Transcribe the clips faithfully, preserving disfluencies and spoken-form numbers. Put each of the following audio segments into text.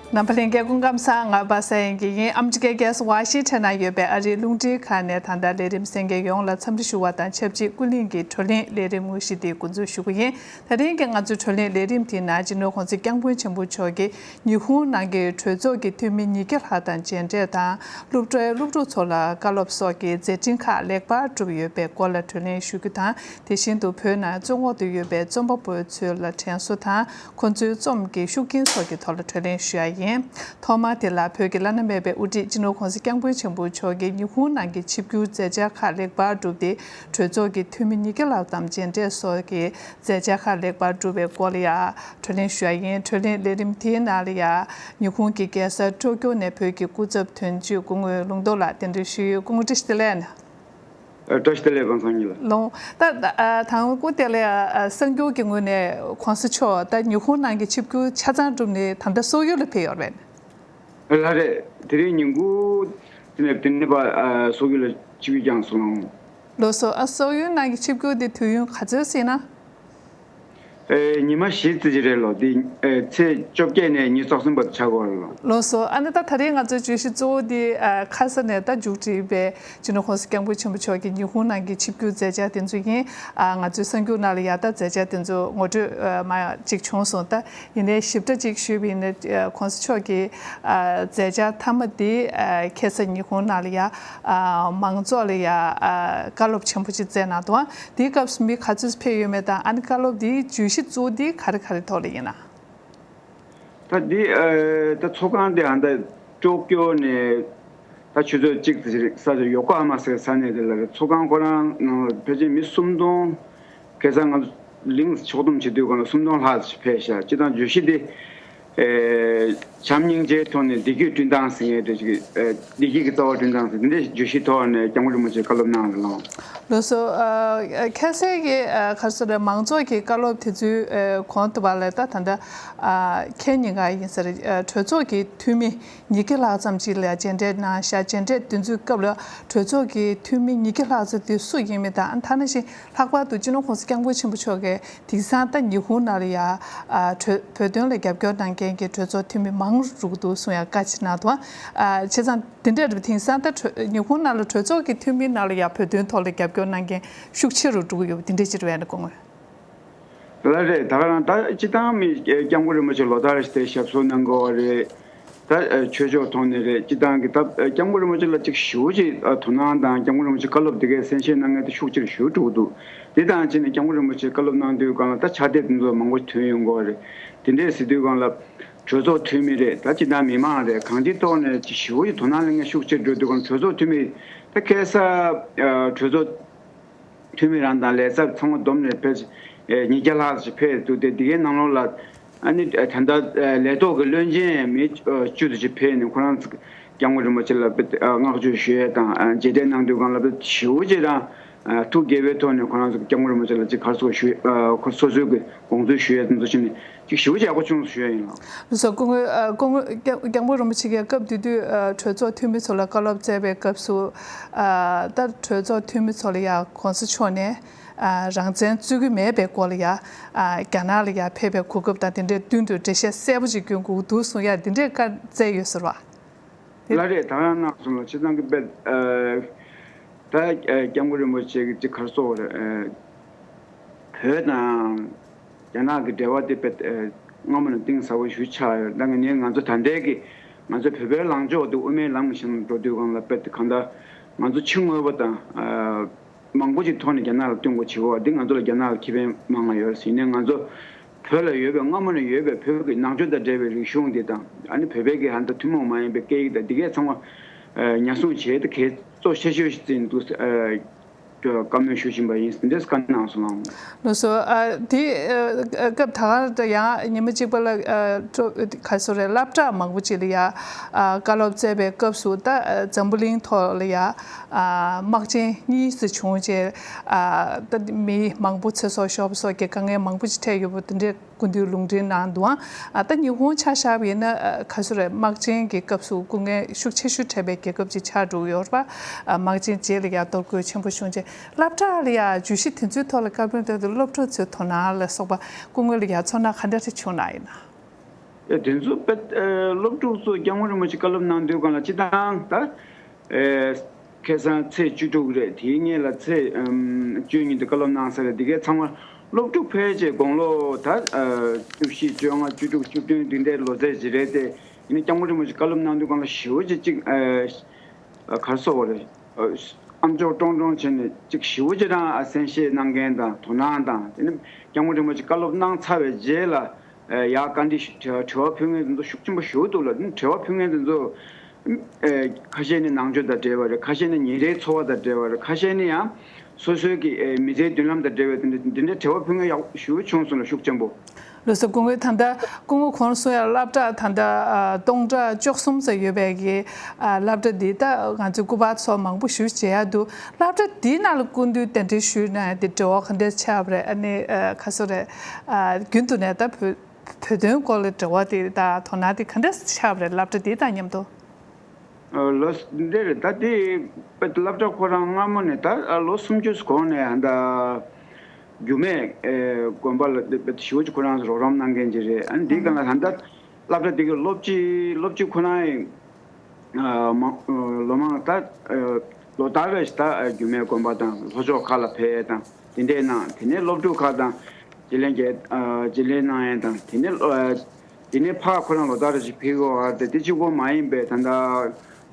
རྣམ་པ་ལྷན་རྒྱས་སྐུ་ཁམས་བཟང་། ང་པ་སངས་དབྱངས་སྐྱིད་ཡིན། ཨ་མི་རི་ཀའི་རྒྱལ་ས་ཝ་ཤིང་ཊོན་ན་ཡོད་པའི་ཨ་རིའི་རླུང་འཕྲིན་ཁང་ནས་ད་ལྟ་ལས་རིམ་གསན་མཁན་ཡོངས་ལ་འཚམས་འདྲི་ཞུ་བ་དང་ཆབས་ཅིག་ཀུན་གླེང་གི་བགྲོ་གླེང་ལས་རིམ་དངོས་གཞི་དེ་འགོ་འཛུགས་ཞུ་གི་ཡིན། ད་རིང་གི་ང་ཚོའི་བགྲོ་གླེང་ལས་རིམ་དེའི་ནང་སྤྱི་ནོར་གོང་ས་སྐྱབས་མགོན་ཆེན་པོ་མཆོག་གིས་ཉི་ཧོང་ནང་གི་གྲོས་ཚོགས་ཀྱི་འཐུས་མི་ཉིས་བརྒྱ་ལྷག་དང་མཇལ་འཕྲད་དང་། སློབ་གྲྭའི་སློབ་ཕྲུག་ཚོ་ལ་བཀའ་སློབ་སོགས་ཀྱི་མཛད་འཕྲིན་ཁག་ལེགས་པར་གྲུབ་ཡོད་པའི་སྐོར་ལ་བགྲོ་གླེང་ཞུ་རྒྱུ་དང་། དེ་བཞིན་དུ་བོད་ནང་བཙོན་འོག་ཏུ་ཡོད་པའི་རྩོམ་པ་པོ་ཚོ་ལ་དྲན་གསོ་དང་། ཁོ་ཚོའི་རྩོམ་གྱི་ཤུགས་རྐྱེན་སོགས་ཀྱི་ཐོག་ལ་བགྲོ་གླེང་ཞུ་ཡ་ཡིན། ཐོག་མར་དེ་ལ་བོད་ཀྱི་བླ་ན་མེད་པའི་དབུ་ཁྲིད་སྤྱི་ནོར་༸གོང་ས་༸སྐྱབས་མགོན་ཆེན་པོ་མཆོག་གིས་ཉི་ཧོང་ནང་གི་ཆིབས་བསྒྱུར་མཛད་འཆར་ཁག་ལེགས་པར་བསྒྲུབས་ཏེ། གྲོས་ཚོགས་ཀྱི་འཐུས་མི་ཉིས་བརྒྱ་ལྷག་ཙམ་མཇལ་འཕྲད་སོགས་ཀྱི་མཛད་འཆར་ཁག་ལེགས་པར་བསྒྲུབས་པའི་སྐོར་ལ་ཡང་བགྲོ་གླེང་ཞུ་ཡ་ཡིན། བགྲོ་གླེང་ལས་རིམ་དེའི་ནང་ལ་ཡང་ཉི་ཧོང་གི་རྒྱལ་ས་ཀྲོ་ཀྱོ་ནས་བོད་ཀྱི་སྐུ་ཚབ་དོན་གཅོད་སྐུ་ངོ་ལུང་རྟོགས་ལགས་གདན་འདྲེན་ཞུས་ཡོད། སྐུ་ངོ་བཀྲ་ཤིས་བདེ་ལེགས། བཀྲ་ཤིས་བདེ་ལེགས། པ་སངས་སྐྱིད་ལགས། ལོང་། ད་ད་ཨ་དང་པོ་དེ་ལ་ཨ་གསར་འགྱུར་གྱི་ངོས་ནས་༸གོང་ས་མཆོག་ད་ཉི་ཧོང་ནང་གི་ཆིབས་བསྒྱུར་ཆ་ཚང་གྲུབ་ནས་ད་ལྟ་སོག་ཡུལ་ལ་ཕེབས་ཡོད་རེད། ལགས་རེད། དེ་རིང་ཉིན་གུང་དེ་ནས་དེ་ནས་པ་ཨ་སོག་ཡུལ་ལ་ཆིབས་བསྒྱུར་བསྐྱངས་སོང་། ལགས་སོ། ཨ་སོག་ཡུལ་ནང་གི་ཆིབས་བསྒྱུར་དེ་དུས་ཡུན་ག་ཚོད་ཟིན་ན། ཨེ། ཉི་མ་བཞི་ཙམ་ཅིག་རེད་ལོ། འདི་ཨེ་ཚེས་བཅོ་བརྒྱད་ནས་ཉི་ཤུ་རྩ་གསུམ་བར་དུ་ཆགས་ཀྱི་ཡོད་རེད་ལོ། ལགས་སོ། ཨ་ནི་ད་ད་རེས་ང་ཚོའི་བརྗོད་གཞི་གཙོ་བོ་འདི་ཨ་ཁ་ས་ནས་ད་མཇུག་སྒྲིལ་བའི་སྤྱི་ནོར་༸གོང་ས་༸སྐྱབས་མགོན་ཆེན་པོ་མཆོག་གིས་ཉི་ཧོང་ནང་གི་ཆིབས་བསྒྱུར་མཛད་འཆར་དེ་ཚོ་ཡིན། ཨ་ང་ཚོའི་གསར་འགྱུར་ནང་ལ་ཡ་ད་མཛད་འཆར་དེ་ཚོ་ངོ་སྤྲོད་ཨ་མ་ཅིག་བྱུང་སོང་། ད་ཡིན་ནའི་ཞིབ་ཕྲ་ཅིག་ཞུས་པ་ཡིན་ན་༸གོང་ས་མཆོག་གི་ཨ་མཛད་འཆར་མཐའ་མ་འདི་ཨ་ཁ་ས་ཉི་ཧོང་ནང་ལ་ཡ་ཨ་མང་ཚོགས་ལ་ཡ་ཨ་བཀའ་སློབ་ཆེན་པོ་ཅིག་སྩལ་གནང་འདུག། དེའི་སྐབས་སུ་མི་ག་ཚོད་ཕེབས་ཡོད་མེད་དང་། ཨ་ནི་བཀའ་སློབ་འདིའི་བརྗོད་གཞི་གཙོ་བོ་འདི་ག་རེ་ག་རེ་ཐོག་ལ་ཡིན་ན། ད་འདི་ཨ་ད་ཚོགས་ཁང་དེ་ཨ་ད་ཀྲོ་ཀྱོ་ནས་ད་ཆུ་ཚོད་གཅིག་ཙམ་ས་ཆ་ཡོ་ཀོ་ཧ་མ་ཟེར་ས་གནས་དེ་ལ་རེད། ཚོགས་ཁང་ཁོ་རང་ནང་ལ་ཕལ་ཆེར་མི་སུམ་སྟོང་། ཁ་སང་ང་ཚོ་གླིང་ཕྱོགས་བསྡོམས་བྱེད་དུས་སྒང་ལ་སུམ་སྟོང་ལྷག་ཙམ་ཕེབས་ཤག། སྤྱིར་བཏང་བརྗོད་གཞི་འདི་ཨེ་བྱམས་སྙིང་རྗེའི་ཐོག་ནས་བདེ་སྐྱིད་བསྐྲུན་སྟངས་ཟེར་མཁན་དེ་ཅིག་ཨེ་བདེ་སྐྱིད་ཀྱི་རྩ་བ་བསྐྲུན་སྟངས་ཟེར་འདི་འདྲའི་བརྗོད་གཞིའི་ཐོག་ནས་སྐྱབས་མགོན་རིན་པོ་ཆེས་བཀའ་སློབ་གནང་རེད་ལོ། ལགས་སོ། ཨ་ཁ་སང་གི་ཨ་ག་རེ་ཟེར་རེད། མང་ཚོགས་ཀྱི་བཀའ་སློབ་དེ་ཚོའི་ཨ་གོང་དུ་བ་ལ་ད་ད་ལྟ་ཨ་ཁ་ཉིན་ག་ཡིན་ས་རེད། ཨ་གྲོས་ཚོགས་ཀྱི་འཐུས་མི་ཉིས་བརྒྱ་ལྷག་ཙམ་ཅིག་ལ་མཇལ་འཕྲད་གནང་ཤག། མཇལ་འཕྲད་དེ་ཚོའི་སྐབས་ལ་གྲོས་ཚོགས་ཀྱི་འཐུས་མི་ཉིས་བརྒྱ་ལྷག་ཙམ་དེ་སུ་ཡིན་མིན་དང་། ཐ་ན་ཞིག་ལྷག་པར་དུ་སྤྱི་ནོར་༸གོང་ས་༸སྐྱབས་མགོན་ཆེན་པོ་མཆོག་གིས་དེང་སང་ད་ཉི་ཧོང་ནང་ལ་ཡ་ཨ་གྲོས་བོད་དོན་ལ་རྒྱབ་སྐྱོར་གནང་མཁན་གྱི་གྲོས་ཚོགས་འཐུས་མི་མང་རུ་འགྲོ་གི་འདུག་གསུང་ཡ་བཀའ་ཅིག་གནང་འདུག། ཨ་བྱས་ཙང་དེ་འདྲ་རེད་པ། དེང་སང་ད་གྲོས་ཉི་ཧོང་ནང་ལ་གྲོས་ཚོགས་ཀྱི་འཐུས་མིའི་ནང་ལ་ཡ་བོད་དོན་ཐོག་ལ་རྒྱབ་སྐྱོར་གནང་མཁན་ཤུགས་ཆེ་རུ་འགྲོ་གི་ཡོད་པ་དེ་འདྲ་ཅིག་རེད་པས་ན་སྐུ་ངོ། ལགས་རེད། ད་ག་རང་ད་སྤྱིར་བཏང་མི་སྐྱབས་མགོན་རིན་པོ་ཆེ་ལོ་ལྟར་དེ་ཞབས་སོར་གནང་དགོས་པ་རེད། ད་ཆོས་ཕྱོགས་ཐོག་ནས་རེད། སྤྱིར་བཏང་གི་ད་སྐྱབས་མགོན་རིན་པོ་ཆེ་ལ་ཅིག་ཞེ་པོ་ཅིག་དོ་སྣང་དང་། སྐྱབས་མགོན་རིན་པོ་ཆེ་བཀའ་སློབ་དེ་གའི་གསན་བཞེས་གནང་མཁན་དེ་ཤུགས་ཆེར་ཞུ་འགྲོ་གི་འདུག། དེ་དང་ཕྱིན་ནས་སྐྱབས་མགོན་རིན་པོ་ཆེ་བཀའ་སློབ་གནང་དུས་སྒང་ལ་ད་ཕྱག་དེབ་དེ་ཚོ་མང་པོ་ཐོན་ཡོང་གི་རེད། དེ་འདྲས་ཟེར་དུས་སྒང་ལ་གྲོས་ཚོགས་འཐུས་མི་རེད། ད་སྤྱིར་བཏང་མི་མང་རེད། གང་ཅིའི་ཐོག་ནས་ཅིག་ཞེ་པོ་ཅིག་དོ་སྣང་གནང་མཁན་ཤུགས་ཆེར་འགྲོ་དུས་སྒང་གྲོས་ཚོགས་འཐུས་མི་ད་ཁ་སང་གྲོས་ཚོགས་འཐུས་མི་རང་དང་ལས་ཚབ་ཚང་མ་བསྡོམས་ནས་ཕལ་ཆེར་ཉིས་བརྒྱ་ལྷག་ཙམ་ཕེབས་འདུག་སྟེ། དེ་གའི་ནང་ལོགས་ལ་ཨ་ནི་ད་ལྟ་ལས་ཐོག་གི་བློན་ཆེན་མི་བཅུ་ཙམ་ཅིག་ཕེབས་ནས་ཁོ་རང་ཚོ་སྐྱབས་མགོན་རིན་པོ་ཆེ་ལ་བསྔགས་བརྗོད་ཞུ་ཡས་དང་། མཇལ་འཕྲད་གནང་དུས་སྒང་ལ་ཞེ་པོ་ཅིག་རང་ཐུགས་དགྱེས་པའི་ཐོག་ནས་ཁོ་རང་ཚོ་སྐྱབས་མགོན་རིན་པོ་ཆེ་ལ་ཅིག་ག་རེ་ཟེར་ཞུ། ཁོ་སོ་སོའི་གི་དགོངས་ཚུལ་ཞུ་ཡས་དེ་ཚོ་བྱས་ནས་ཅིག་ཞེ་པོ་ཅིག་ཡག་པོ་བྱུང་སོང་ཞུ་ཡས་ཡིན་ལགས། ལགས་སོ། སྐུ་ངོ་ཨ་སྐུ་ངོ་སྐྱབས་སྐྱབས་མགོན་རིན་པོ་ཆེ་གིས་སྐབས་དེ་དུས་ཨ་གྲོས་ཚོགས་འཐུས་མི་ཚོ་ལ་བཀའ་སློབ་སྩལ་བའི་སྐབས་སུ། ཨ་ད་གྲོས་ཚོགས་འཐུས་མི་ཚོ་ལ་ཡ་༸གོང་ས་མཆོག་ནས་ཨ་རང་བཙན་རྩོད་ཀྱི་མེད་པའི་སྐོར་ལ་ཡ་ཨ་རྒྱ་ནག་ལ་ཡ་ཕེབས་པའི་གོ་སྐབས་དང་དེ་འདྲའི་མདུན་དུ་འགྲེལ་བཤད་གསལ་པོ་ཅིག་སྐྱོན་དགོས་ཀྱི་འདུག་གསུང་ཡ་དེ་འདྲའི་བཀའ་སྩལ་ཡོད་ཟེར་བ། ལགས་རེད། ད་ག་རང་གནང་སོང་ལགས། སྤྱིར་བཏང་གི་དཔེ་ཨ་ད་ཨ་སྐྱབས་མགོན་རིན་པོ་ཆེ་གི་ཅིག་ག་རེ་ཟེར་དགོས་རེད། ཨ་བོད་དང་རྒྱ་ནག་གི་འབྲེལ་བ་དེ་དཔེ་ཨ་སྔ་མོ་ནས་གཏིང་ཟབ་པོ་ཞེ་པོ་ཆགས་ཡོད། ད་ངས་ནི་ང་ཚོ་ད་ལྟའི་གི་ང་ཚོ་བོད་པའི་ལངས་ཕྱོགས་དེ་དབུ་མའི་ལམ་གྱི་ཕྱོགས་ནས་འགྲོ་དུས་སྒང་ལ་དཔེ་གང་ལྟར་ང་ཚོ་ཕྱི་དངོས་པོ་དང་ཨ་མང་པོ་ཅིག་ཐོག་ནས་རྒྱ་ནག་ལ་བསྟུན་དགོས་བྱེད་དགོས་པ་འདི་ང་ཚོ་ལ་རྒྱ་ནག་ལ་ཁེ་ཕན་མང་བ་ཡོད་ཟེར་ནས། ང་ཚོ་བོད་ལ་ཡོད་པའི་སྔ་མོ་ནས་ཡོད་པའི་བོད་ཀྱི་ནང་ཆོས་དང་འབྲེལ་བའི་རིག་གཞུང་འདི་དང་། ཨ་ནི་བོད་པའི་གི་ཧ་ད་ཐུན་མོང་མ་ཡིན་པའི་སྐད་ཡིག་དང་འདི་གས་ཚང་མ་ཨ་ཉར་སྲུང་བྱེད་དེ་གལ་གཙོ་ཆེ་ཤོས་ཤིག་བརྩིས་འདུག་ཨ་བཀའ་མོལ་ཞུ་བཞིན་པ་ཡིན། འདི་འདྲས་བཀའ་གནང་སོང་ལགས། ལགས་སོ། ཨ་དེ་ཨ་སྐབས་ད་ག་ཡང་ཉི་མ་གཅིག་པ་ལ་ཨ་ཀྲོ་ག་རེ་ཟེར་དགོས་རེད། སློབ་གྲྭ་མང་པོ་ཅིག་ལ་ཡ་ཨ་བཀའ་སློབ་སྩལ་བའི་སྐབས་སུ་ད་ཨ་འཛམ་བུ་གླིང་ཐོག་ལ་ཡ་ཨ་དམག་ཆེན་གཉིས་སུ་བྱུང་རྗེས་ཨ་ད་མི་མང་པོ་ཚེ་སྲོག་ཤོར་བ་སོགས་ཀྱི་དཀའ་ངལ་མང་པོ་ཅིག་འཕྲད་ཡོད་པ་དེ་འདྲའི་སྐུ་མདུན་ལུང་འདྲེན་གནང་འདུག་ཨང་། ཨ་ད་ཉི་ཧོང་ཆ་བཞག་པ་ཡིན་ན་ཨ་ག་རེ་ཟེར་དགོས་རེད། དམག་ཆེན་གྱི་སྐབས་སུ་སྐུ་ངལ་ཤུགས་ཆེ་ཤོས་འཕྲད་པའི་རྒྱལ་ཁབ་ཅིག་ཆགས་འགྲོ་གི་ཡོད་རེད་པ། ཨ་དམག་ཆེན་རྗེས་ལ་ཡ་གཏོར་རྒོལ་ཆེན་པོ་བྱུང་རྗེས་སློབ་གྲྭ་ལ་ཡ་བརྗོད་གཞི་དེ་ཚོའི་ཐོག་ལ་བཀའ་མོལ་གཏོང་དུས་སློབ་ཕྲུག་ཚོའི་དོ་སྣང་ལ་སོགས་པ་སྐུ་ངོ་ལ་ཡ་ཚོར་སྣང་ག་འདྲ་ཞིག་བྱུང་གནང་ཡིན་ན། ཨེ། དེ་ཚོ་དཔེ་ཨེ་སློབ་ཕྲུག་ཚོ་སྐྱབས་མགོན་རིན་པོ་ཆེ་བཀའ་སློབ་གནང་དུས་སྒང་ལ་སྤྱིར་བཏང་ད་ཨེ་ཁ་སང་ཚེས་བཅུ་དྲུག་རེད། དེའི་སྔོན་ལ་ཚེས་ཨམ་བཅུ་གཉིས་དུ་བཀའ་སློབ་གནང་ས་རེད། དེ་གའི་ཚང་མ་སློབ་ཕྲུག་ཕལ་ཆེར་དགུང་ལོ་ད་ཨེ་བཅུ་བཞི་བཅོ་ལྔ་བཅུ་དྲུག་བཅུ་བདུན་དེ་འདྲའི་ལོ་ཚད་ཅིག་རེད་དེ། ཡིན་ན་སྐྱབས་མགོན་རིན་པོ་ཆེ་བཀའ་སློབ་གནང་དུས་སྒང་ལ་ཞེ་པོ་ཅིག་ཅིག་ཨེ་ག་རེ་ཟེར་དགོས་རེད། ཨ་ཨམ་ཅོག་ཀྲོང་ཀྲོང་བྱས་ནས་ཅིག་ཞེ་པོ་ཅིག་རང་ཨ་གསན་བཞེས་གནང་མཁན་དང་དོ་སྣང་དང་། དེ་ནས་སྐྱབས་མགོན་རིན་པོ་ཆེ་བཀའ་སློབ་གནང་ཚར་བའི་རྗེས་ལ་ཨ་ཡར་བཀའ་འདྲི་ཞུ་དྲི་བ་ཕུལ་མཁན་དེ་ཚོ་ཤུགས་ཆེན་པོ་ཞེ་པོ་འདུག་ལ། དྲི་བ་ཕུལ་མཁན་དེ་ཚོ་ཨ་ཁ་ཤས་ནི་ནང་ཆོས་དང་འབྲེལ་བ་རེད། ཁ་ཤས་ནི་ཉིན་རེའི་འཚོ་བ་དང་འབྲེལ་བ་རེད། ཁ་ཤས་ནི་ཡང་སོ་སོའི་གི་ཨ་མི་ཚེའི་མདུན་ལམ་དང་འབྲེལ་བའི་དེ་འདྲ་དེ་འདྲའི་དྲི་བ་ཕུལ་མཁན་ཡག་ཞེ་པོ་བྱུང་སོང་ལ། ཤུགས་ཆེན་པོ། ལགས་སོ། སྐུ་ངོ། ད་ལྟ་སྐུ་ངོ་ཁོང་གསུང་ཡ་སློབ་གྲྭ་ད་ལྟ་ཨ་སྟོང་ཕྲག་བཅུ་གསུམ་ཙམ་ཡོད་པའི་གི་ཨ་སློབ་གྲྭ་འདི་ད་ང་ཚོའི་སྐུ་པར་ཚོ་མང་པོ་ཞེ་པོ་མཇལ་ཡ་འདུག་སློབ་གྲྭ་འདིའི་ནང་ལ་སྐུ་མདུན་གདན་འདྲེན་ཞུས་ན་ཡང་འདི་འབྲེལ་བ་ག་འདྲས་ཆགས་པ་རེད། ཨ་ནི་ཨ་ག་ཚོད་རེད། ཨ་རྒྱུན་དུ་ནས་ད་བོད་བོད་དོན་སྐོར་ལ་འབྲེལ་བ་དེ་དང་དོ་སྣང་དེ་ག་འདྲས་ཆགས་པ་རེད། སློབ་གྲྭ་འདི་དང་མཉམ་དུ། ཨ་ལོ་འདི་རེད། ད་དེ་དཔེ་སློབ་གྲྭ་ཁོ་རང་སྔ་མོ་ནས་ད་ཨ་ལོ་སུམ་ཅུ་གོང་ནས་ཨ་ད་རྒྱུད་སྨད་ཨེ་དགོན་པ་ལ་དཔེ་ཞེ་པོ་ཅིག་ཁོ་རང་ཚོ་རོགས་རམ་གནང་མཁན་ཅིག་རེད། ཨ་ནི་འདི་ག་ལ་ད་ལྟ་སློབ་གྲྭ་འདི་གི་སློབ་སྤྱི་སློབ་སྤྱི་ཁོ་རང་ཡིན། ཨ་མ་ཨ་ལོ་མང་ད་ཨ་ལོ་ལྟར་རེ་བཞིན་ད་ཨ་རྒྱུད་སྨད་དགོན་པ་དང་ལྷོ་ཕྱོགས་ཁག་ལ་ཕེབས་དང་དེ་འདྲས་གནང་། དེ་ནས་སློབ་ཕྲུག་ཁག་དང་བརྗེ་ལེན་རྒྱག་ཨ་བརྗེ་ལེན་གནང་ཡས་དང་། དེ་ནས་ཨ་དེ་ནས་ཕར་ཁོ་རང་ལོ་ལྟར་རེ་བཞིན་ཕེབས་ཡོད་རེད་དེ། དེ་གཅིག་པོ་མ་ཡིན་པའི་ད་ལྟ་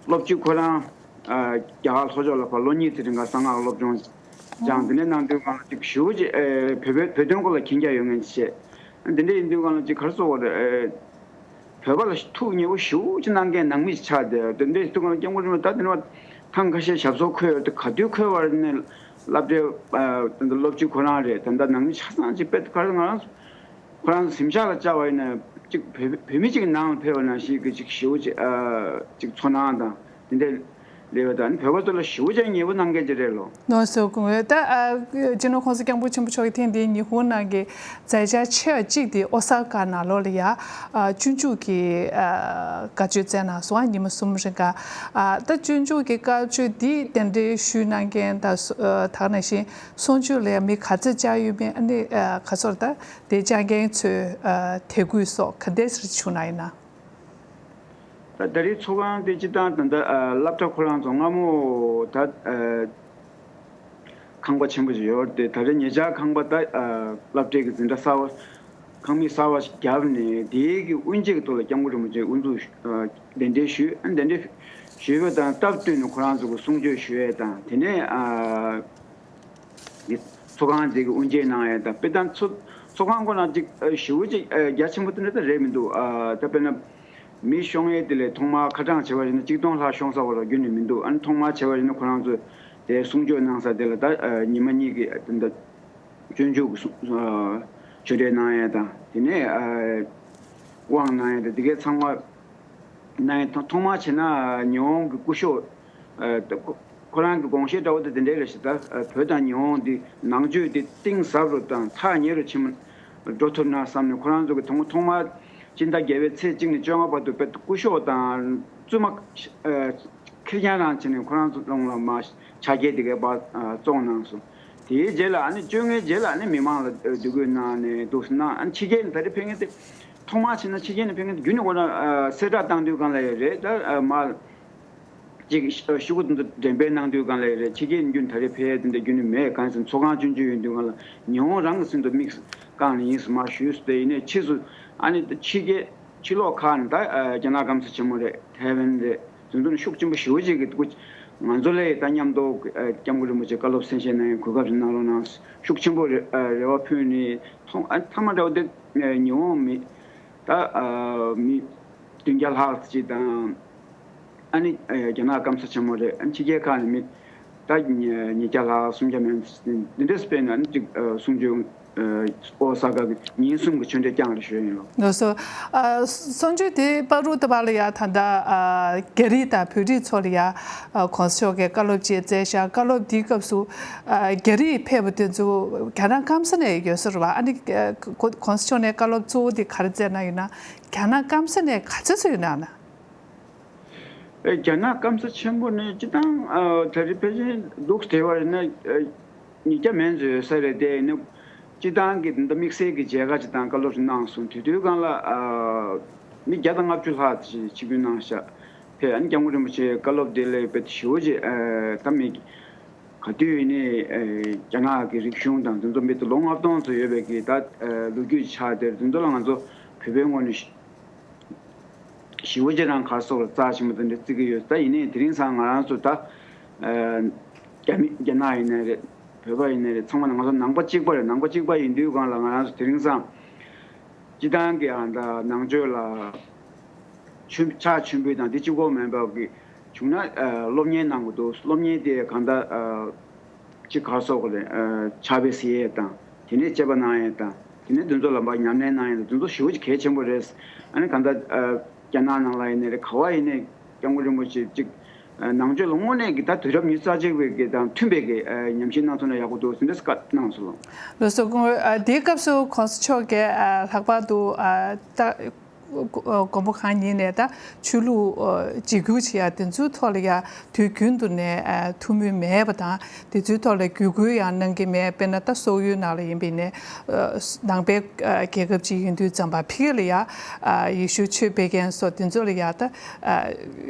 སློབ་སྤྱི་ཁོ་རང་ཨ་རྒྱ་གར་ལྷོ་ཕྱོགས་ལ་ཕར་ལོ་གཉིས་ཙམ་རིང་ག་གསང་སྔགས་སློབ་སྦྱོང་སྦྱངས། དེ་ནས་གནང་དུས་སྒང་ལ་ཅིག་ཞེ་པོ་ཅིག་ཨ་བོད་བོད་བོད་དོན་སྐོར་ལ་མཁྱེན་རྒྱ་ཡོད་མཁན་ཅིག་བྱས། དེ་འདྲ་ཡིན་དུས་སྒང་ལ་ཅིག་ག་རེ་ཟེར་དགོས་རེད། ཨ་བོད་པ་ལ་ཐུགས་མཉེས་པོ་ཞེ་པོ་ཅིག་གནང་མཁན་ནང་མི་ཞིག་ཆགས་བསྡད་ཡོད། དེ་འདྲ་ཡིན་དུས་སྒང་ལ་སྐྱབས་མགོན་རིན་པོ་ཆེ་ད་དེ་ནས་ཐེངས་ཁ་ཤས་ཞབས་སོར་འཁོད་ཡོད་དེ། ག་དུས་འཁོད་པ་ནས་སློབ་གྲྭའི་ཨ་ད་ལྟ་སློབ་སྤྱི་ཁོ་རང་རེད། ད་ལྟ་ནང་མི་ཆ་ཚང་ཅིག་དཔེ་ག་རེ་ང་རང་ཁོ་རང་གཟིམ་ཤག་ལ་བཅར་བ་ཡིན་ན་ཅིག་བོད་བོད་མི་ཅིག་ནང་ལ་ཕེབས་པ་ནང་བཞིན་གྱི་ཅིག་ཞེ་པོ་ཅིག་ཨ་ཅིག་ཚོར་སྣང་དང་དེ་འདྲ་སླེབས་པ་དང་། བོད་པ་ཚོ་ལ་ཞེ་པོ་ཅིག་མཉེས་པོ་གནང་མཁན་ཅིག་རེད་ལོ། ལགས་སོ། སྐུ་ངོ། ད་ཨ་སྤྱི་ནོར་༸གོང་ས་༸སྐྱབས་མགོན་ཆེན་པོ་མཆོག་གིས་ཐེངས་འདིའི་ཉི་ཧོང་ནང་གི་མཛད་འཆར་ཆེ་བ་གཅིག་དེ་ཨོ་ས་ཀ་ནང་ལོགས་ལ་ཡ་ཨ་སྤྱོད་འཇུག་གི་ཨ་བཀའ་ཆོས་སྩལ་གནང་སོང་། ཉི་མ་གསུམ་རིང་ག་ཨ་ད་སྤྱོད་འཇུག་གི་བཀའ་ཆོས་འདི་གདན་འདྲེན་ཞུས་གནང་མཁན་དང་། ཨ་ད་ག་ནང་བཞིན་གསུང་ཆོས་ལ་ཡ་མི་ག་ཚོད་བཅར་ཡོད་མེད། ཨ་ནི་ཨ་ག་ཚོད་ད་དེ་བཅར་མཁན་ཚོའི་ཨ་དད་གུས་སོགས་ག་འདྲས་ཞིག་བྱུང་གནང་ཡིན་ན། ད་ད་རེས་ཚོགས་ཁང་དེ་སྤྱིར་བཏང་ད་ལྟ་ཨ་སློབ་གྲྭ་ཁོ་རང་ཚོ་སྔ་མོ་ད་ཨ་ཁང་པ་ཆེན་པོ་ཞིག་ཡོད་རེད་དེ། ད་རེས་ཉེ་ཆར་ཁང་པ་ད་ཨ་སློབ་གྲྭའི་གི་འཛིན་གྲྭ་གསར་པ་ཁང་མིག་གསར་པ་ཞིག་བརྒྱབ་ནས། དེའི་གི་དབུ་འབྱེད་ཀྱི་ཐོག་ལ་སྐྱབས་མགོན་རིན་པོ་ཆེ་དབུ་འཛུགས་ཨ་གདན་འདྲེན་ཞུས། ཨ་གདན་འདྲེན་ཞུས་པ་དང་སྟབས་བསྟུན་ནས་ཁོ་རང་ཚོ་གི་གསུང་ཆོས་ཞུ་ཡས་དང་། དེ་ནས་ཨ་འདི་ཚོགས་ཁང་འདི་གི་དབུ་འབྱེད་གནང་ཡས་དང་། དཔེ་ད་ཚོ་ཚོགས་ཁང་ཁོ་ན་ཅིག་ཨ་ཞེ་པོ་ཅིག་ཨ་རྒྱ་ཆེན་པོ་དེ་འདྲ་ད་རེད་མི་འདུག་ཨ་ད་དཔེར་ན་མི་ཤོང་ཡས་དེ་ལས་ཐོག་མར་ཁ་གྲངས་བྱས་པ་ཡིན་ན་གཅིག་སྟོང་ལྷག་ཤོང་ས་བ་ར་རྒྱུན་ནས་མི་འདུག་ཨ་ནི་ཐོག་མར་བྱས་པ་ཡིན་ན་ཁོ་རང་ཚོ་དེ་གསུང་ཆོས་གནང་ས་དེ་ལ་ད་ཨ་ཉི་མ་གཉིས་ཀྱི་ཨ་ད་སྤྱོད་འཇུག་གི་གསུང་ཨ་ཆོས་འབྲེལ་གནང་ཡས་དང་། དེ་ནས་ཨ་དབང་གནང་ཡས་དང་། དེ་གའི་ཚང་མ་གནང་ཡས་ཐོག་མར་བྱས་ན་ཉི་ཧོང་གི་སྐུ་ཞབས་ཨ་ད་ཁོ་ཁོ་རང་གི་དགོངས་བཞེད་འདྲ་བོ་དེ་དེ་འདྲའི་རེད་ཤག་ད་ཨ་བོད་དང་ཉི་ཧོང་འདི་ནང་ཆོས་འདི་གཏིང་ཟབ་རུ་དང་ཐག་ཉེ་རུ་ཕྱིན་འགྲོ་ཐུབ་ན་བསམ་ནས། ཁོ་རང་ཚོ་གི་ཐོག་ཐོག་མར་སྤྱི་ཟླ་བརྒྱད་པའི་ཚེས་གཅིག་ནས་བཅོ་ལྔ་བར་དུ་དཔེ་སྐུ་ཞབས་དང་བཙུན་མ་ཨ་ཁེར་རྐྱང་རང་བྱས་ནས་ཁོ་རང་ཚོ་ལོང་ལ་མ་ཕྱག་འཁྱེར་དེ་གའི་བར་ཨ་བཙོང་གནང་སོང་། དེའི་རྗེས་ལ་ཨ་ནི་བཅོ་ལྔའི་རྗེས་ལ་ཨ་ནི་མི་མང་ལ་ཨ་འདུ་འགོད་གནང་ནས་འདུག་སེ་གནང་། ཨ་ནི་ཕྱི་རྒྱལ་ནས་ད་རེས་ཕེབས་མཁན་དེ་ཐོག་མར་ཕྱིན་ན་ཕྱི་རྒྱལ་ནས་ཕེབས་མཁན་དེ་རྒྱུན་ནས་ཁོ་རང་ཨ་གསལ་བསྒྲགས་བཏང་དུས་སྒང་ལ་ཡང་རེད། ད་ཨ་མར་ཅིག་ཤོག་གུ་དེ་ཚོ་འགྲེམས་སྤེལ་གནང་དུས་སྒང་ལ་ཡང་རེད། ཕྱི་རྒྱལ་ནས་རྒྱུན་ད་རེས་ཕེབས་ཡས་དེ་འདྲ་རྒྱུན་ནས་མེད། གང་ཡིན་ཟེར་ན་ཚོགས་ཁང་ཆུང་ཆུང་ཡིན་དུས་སྒང་ལ་ཉི་ཧོང་རང་གི་ཟིན་ཐོ་དམིགས་བཀང་ནས་ཡིན་ཟེར་མར་ཞུས་སོང་། དེ་ཡིན་ནའི་ཕྱིས་སུ་ཨ་ནི་ད་ཕྱི་རྒྱལ་ཕྱི་ལོགས་ཁག་ནས་ད་ཨ་རྒྱ་ནག་སྐམ་ས་ཆེན་མོ་རེད། ཐའེ་ཝན་རེད། དེ་ཚོ་ནས་ཤུགས་ཆེན་པོ་ཞེ་པོ་ཅིག་གིས་ང་ཚོ་ལ་ད་མཉམ་དུ་ཨ་སྐྱབས་མགོན་རིན་པོ་ཆེ་བཀའ་སློབ་གསན་བཞེས་གནང་ཡའི་གོ་སྐབས་ཤིག་གནང་རོགས་གནང་། ཤུགས་ཆེན་པོ་རེ་ཨ་རེ་བ་ཕུལ་ནས། ཐོག་ཨ་མཐའ་མ་འདྲ་བོ་དེ་ཨ་ཉི་ཧོང་མི་ད་ཨ་མི་བདུན་བརྒྱ་ལྷག་ཅིག་དང་། ཨ་ནི་ཨ་རྒྱ་ནག་སྐམ་ས་ཆེན་མོ་རེད། ཨ་ནི་ཕྱི་རྒྱལ་ཁག་ནས་མི་ད་ཉིས་བརྒྱ་ལྷག་སུམ་བརྒྱ་མན་འདི་འདྲས་སྤེལ་ནས་ཨ་ནི་ཅིག་ཨ་གསུང་ཆོས་ཨོ་ས་ཀ་གི་ཉིན་གསུམ་གྱི་ཆོས་འབྲེལ་བསྐྱངས་རེད་ཞུ་ཡིན་ལོ། ལགས་སོ། ཨ་གསུང་ཆོས་དེ་བར་དུ་ད་བར་ལ་ཡ་ད་ལྟ་ཨ་རྒྱ་རིགས་དང་བོད་རིགས་ཚོ་ལ་ཡ་ཨ་༸གོང་ས་མཆོག་གིས་བཀའ་སློབ་ཅིག་སྩལ་ཤག་བཀའ་སློབ་དེའི་སྐབས་སུ་ཨ་རྒྱ་རིགས་ཕེབས་པ་དེ་ཚོ་རྒྱ་ནག་སྐམ་ས་ནས་ཡོད་ས་རེད་བ། ཨ་ནི་ཨ་༸གོང་ས་མཆོག་ནས་བཀའ་སློབ་གཙོ་བོ་དེ་ག་རེ་སྩལ་གནང་ཡོད་ན། རྒྱ་ནག་སྐམ་ས་ནས་ག་ཚོད་ཚོད་ཡོད་ན་ན། ཨེ་རྒྱ་ནག་སྐམ་ས་ཆེན་པོ་ནས་སྤྱིར་བཏང་ཨ་ད་རེས་ཕལ་ཆེར་འདུག་བལྟས་པ་ཡིན་ན་ཨ་ཉིས་བརྒྱ་མན་ཙམ་ཡོད་ས་རེད། དེ་ནི་སྤྱིར་བཏང་གི་འདི་དམིགས་བསལ་གྱི་མཇལ་ཁ་ཅིག་དང་བཀའ་སློབ་ཅིག་གནང་སོང་། དེ་དུས་སྒང་ལ་ཨ་ མི་བརྒྱ་དང་ལྔ་བཅུ་ལྷག་ཅིག་ཆིབས་བསྒྱུར་གནང་ཤག་ཕེབས། ཨ་ནི་སྐྱབས་མགོན་རིན་པོ་ཆེ་བཀའ་སློབ་དེ་ལས་དཔེ་ཞེ་པོ་ཅིག་ཨ་ད་མི་ག་དུས་ཡིན་ནའི་ཨ་རྒྱ་ནག་གི་རིག་གཞུང་དང་དེ་ཚོ་མི་ལོ་ལྔ་སྟོང་ཙམ་ཡོད་པའི་གི་ད་ཨ་ལོ་རྒྱུས་ཆགས་དེར་དེ་ཚོ་ལ་ང་ཚོ་བོད་པའི་ངོས་ནས་ཞེ་པོ་ཅིག་རང་ག་རེ་ཟེར་དགོས་རེད། རྩ་ཆེན་པོ་དེ་འདྲ་བརྩི་གི་ཡོད། ད་ཡིན་ནའི་དེ་རིང་སང་ང་རང་ཚོ་ད་ཨ་རྒྱ་མི་རྒྱ་ནག་ཡིན་ནའི་རེད། བོད་པ་ཡིན་ནའི་རེད། ཚང་མ་ནི་ང་ཚོ་ནང་པ་གཅིག་པ་རེད། ནང་པ་གཅིག་པ་ཡིན་དུས་སྒང་ལ་ང་རང་ཚོ་དེ་རིང་སང་སྤྱི་བཏང་གི་ཨ་ད་ནང་ཆོས་ལ་ཆོས་ཕྱག་མཆོད་འབུལ་དང་དེ་གཅིག་པོ་མིན་པ་གི་བྱུང་ན་ཨ་སློབ་གཉེར་གནང་དགོས་འདུག་སློབ་གཉེར་དེ་གང་ལྟར་ཨ་ཅིག་ག་རེ་ཟེར་དགོས་རེད། ཨ་ཕྱག་དཔེ་གཟིགས་ཡས་དང་དེ་ནས་དཔྱད་པ་གནང་ཡས་དང་དེ་ནས་དེ་ཚོ་ལ་མར་ཉམས་ལེན་གནང་ཡས་དང་དེ་ཚོ་ཞེ་པོ་ཅིག་གལ་ཆེན་པོ་རེད། ཨ་ནི་གང་ལྟར་ཨ་རྒྱ་ནག་ནང་ལ་ཡིན་ནའི་རེད། ག་བ་ཡིན་ནའི་སྐྱབས་མགོན་རིན་པོ་ཆེ་ཅིག་ནང་ཆོས་ལ་དངོས་གནས་ཀྱི་ད་དུས་རབས་ཉི་ཤུ་རྩ་གཅིག་པའི་གི་དང་མཐུན་པའི་གི་ཨ་ཉམས་ཞིབ་གནང་ཐུབ་ན་ཡག་པོ་འདུག་ཟེར་འདྲ་བཀའ་གནང་སོང་། ལགས་སོ། སྐུ་ངོ། ཨ་དེའི་སྐབས་སུ་གོང་ས་མཆོག་གིས་ཨ་ལྷག་པར་དུ་ཨ་ད་དགོན་པ་གང་ཡིན་ནའི་ད་ཆོས་ལུགས་ཨ་བརྗེ་བསྒྱུར་བྱེད་ཡ་དེ་ཚོའི་ཐོག་ལ་ཡ་དུས་རྒྱུན་དུ་ནས་ཨ་ཐུགས་མོས་མེད་པ་དང་དེ་ཚོའི་ཐོག་ལ་བརྒྱུད་སྐུལ་ཡང་གནང་གི་མེད། དཔེར་ན་ད་སོག་ཡུལ་ནང་ལ་ཡིན་པ་ཡིན་ནའི་ཨ་ནང་པའི་ཨ་རྒྱལ་ཁབ་ཅིག་ཡིན་དུས་ཙམ་པ་ཕ་གི་ལ་ཡ་ཨ་ཡེ་ཤུ་ཆོས་སྤེལ་མཁན་སོགས་དེ་ཚོ་ལ་ཡ་ད། ཨ་